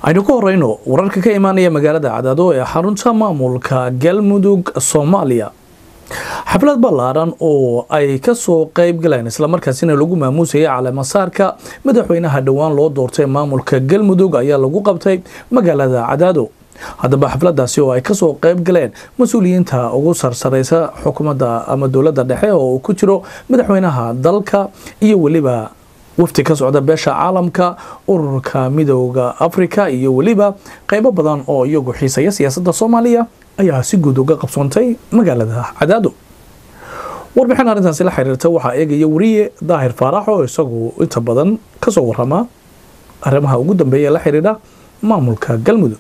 Aynu ku horeyno wararka ka imaanaya magaalada Cadaado ee xarunta maamulka Galmudug Soomaaliya. Xaflad ballaaran oo ay ka soo qayb galeen islamarkaasina lagu maamuusayay caleemasaarka madaxweynaha dhowaan loo doortay maamulka Galmudug ayaa lagu qabtay magaalada Cadaado. Haddaba xafladaasi oo ay kasoo qayb galeen mas-uuliyiinta ugu sarsareysa xukuumadda ama dowladda dhexe oo uu ku jiro madaxweynaha dalka iyo weliba wafti ka socda beesha caalamka, ururka midooda Afrika iyo weliba qaybo badan oo iyagu xiisaya siyaasadda Soomaaliya ayaa si guud uga qabsoontay magaalada Cadaado. Warbixin arrintaasi la xiriirta waxaa eegaya wariye Daahir Faarax oo isagu inta badan kasoo warama arrimaha ugu dambeeya la xiriira maamulka Galmudug.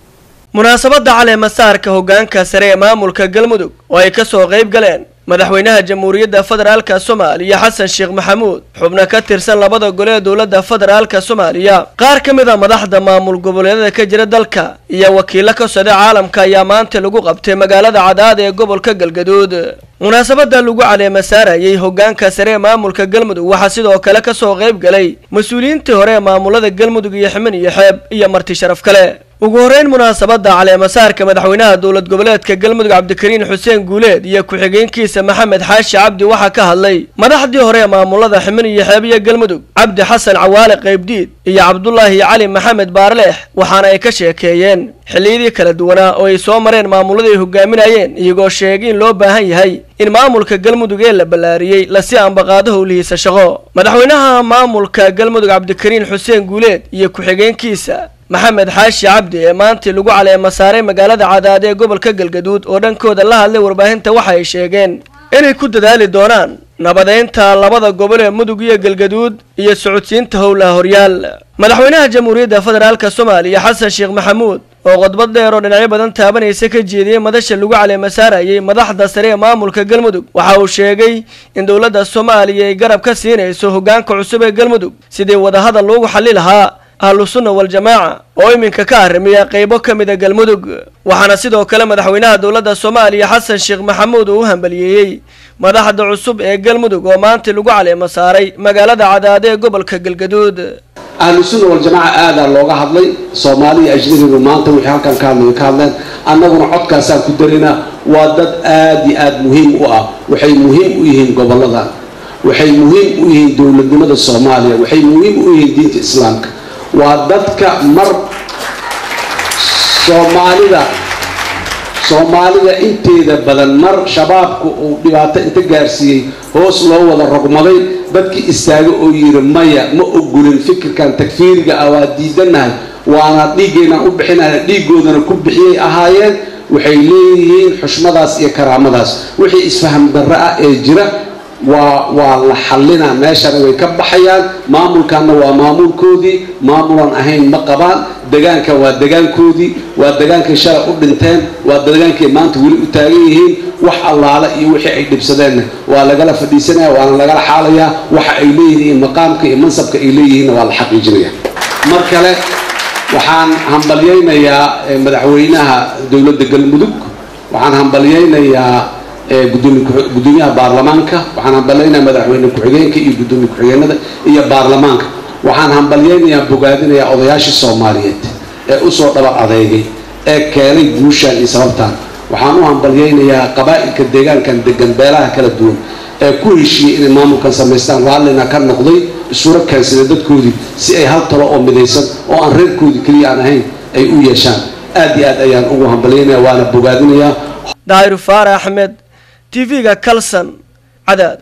Munaasabadda caleemasaarka hoggaanka sare ee maamulka Galmudug oo ay ka soo qayb galeen madaxweynaha Jamhuuriyadda Federaalka Soomaaliya Xasan Sheekh Maxamuud, xubno ka tirsan labada gole ee dowladda federaalka Soomaaliya, qaar ka mid a madaxda maamul goboleedyada ka jira dalka iyo wakiilo ka socda caalamka ayaa maanta lagu qabtay magaalada Cadaad ee gobolka Galgaduud. Munaasabadda lagu caleema saarayay hoggaanka sare ee maamulka Galmudug waxaa sidoo kale ka soo qayb galay mas-uuliyiintii hore ee maamulada Galmudug iyo Ximin iyo Xeeb iyo marti sharaf kale. Ugu horeyn munaasabadda caleemasaarka madaxweynaha dowlad goboleedka Galmudug Cabdikariin Xuseen Guuleed iyo ku-xigeenkiisa Maxamed Xaashi Cabdi waxaa ka hadlay madaxdii hore ee maamulada Ximin iyo Xeeb iyo Galmudug Cabdi Xasan Cawaale Qaybdiid iyo Cabdulaahi Cali Maxamed Baarleex, waxaana ay ka sheekeeyeen xilliyadii kala duwanaa oo ay soo mareen maamulada ay hogaaminayeen, iyagoo sheegay in loo baahan yahay in maamulka Galmudug ee la ballaariyey lasii ambaqaado howlihiisa shaqo. Madaxweynaha maamulka Galmudug Cabdikariin Xuseen Guuleed iyo ku-xigeenkiisa Maxamed Xaashi Cabdi ee maantii lagu caleema saaray magaalada Cadaad ee gobolka Galgaduud oo dhankooda la hadlay warbaahinta waxa ay sheegeen inay ku dadaali doonaan nabadeynta labada gobol ee Mudug iyo Galgaduud iyo socodsiinta howlaha horyaal. Madaxweynaha Jamhuuriyadda Federaalka Soomaaliya Xasan Sheekh Maxamuud oo khudbad dheer oo dhinacyo badan taabanaysa ka jeediyey madasha lagu caleema saarayay madaxda sare ee maamulka Galmudug waxa uu sheegay in dowladda Soomaaliya ay garab ka siinayso hoggaanka cusub ee Galmudug sidii wadahadal loogu xalli lahaa Ahlu Sunna Waljamaaca oo iminka ka arrimiya qaybo ka mid a Galmudug. Waxaana sidoo kale madaxweynaha dowladda Soomaaliya Xasan Sheekh Maxamuud uu u hambaliyeeyey madaxda cusub ee Galmudug oo maanta lagu caleema saaray magaalada Cadaade ee gobolka Galgaduud. Ahlu Sunna Waljamaaca aadaa looga hadlay, Soomaaliya ajnabigu maanta wixii halkan ka hadlay ka hadleen, annaguna codkaasaan ku darinaa. Waa dad aad iyo aad muhiim u ah, waxay muhiim u yihiin gobolladan, waxay muhiim u yihiin dowladnimada Soomaaliya, waxay muhiim u yihiin diinta Islaamka. Waa dadka mar Soomaalida inteeda badan mar shabaabku uu dhibaato inta gaarsiiyey hoos loo wada rogmaday, dadkii istaaga oo yiri maya, ma ogolin fikirkan takfiiriga ah, waa diidanahay, waana dhiiggeenaan u bixinaya, dhiiggoodana ku bixiyay ahaayeen. Waxay leeyihiin xushmadaas iyo karaamadaas. Wixii isfaham darre ah ee jira waa la xallinaa, meeshana way ka baxayaan. Maamulkanna waa maamulkoodii, maamulan ahayn ma qabaan. Degaankan waa degaankoodii, waa degaankay shalay u dhinteen, waa degaankay maanta weli u taagan yihiin. Wax allaale iyo wixii ay dhibsadeenna waa lagala fadhiisanaya, waana lagala xaalayaa. Waxa ay leeyihiin iyo maqaamka iyo mansabka ay leeyihiinna waa la xaqiijinaya. Mar kale waxaan hambalyaynayaa madaxweynaha dowladda Galmudug, waxaan hambalyaynayaa gudoomiyaha baarlamaanka, waxaan hambalyaynayaa madaxweyne ku-xigeenka iyo gudoomiye ku-xigeenada iyo baarlamaanka, waxaan hambalyaynayaa bogaadinayaa odayaashii Soomaaliyeed ee usoo dhabar adeegay ee keenay guushaan iyo sababtaan. Waxaan u hambalyaynayaa qabaa'ilka deegaankan degan, beelaha kala duwan ee ku heshiiyey inay maamulkan samaystaan, raallina ka noqday, isura keensaday dadkoodii si ay hal talo oo midaysan oo aan reerkoodii keliya aan ahayn ay u yeeshaan. Aad iyo aad ayaan ugu hambalyaynaya waana bogaadinayaa. Daahir Faarax Axmed, TV-ga Kalsan, Cadaad.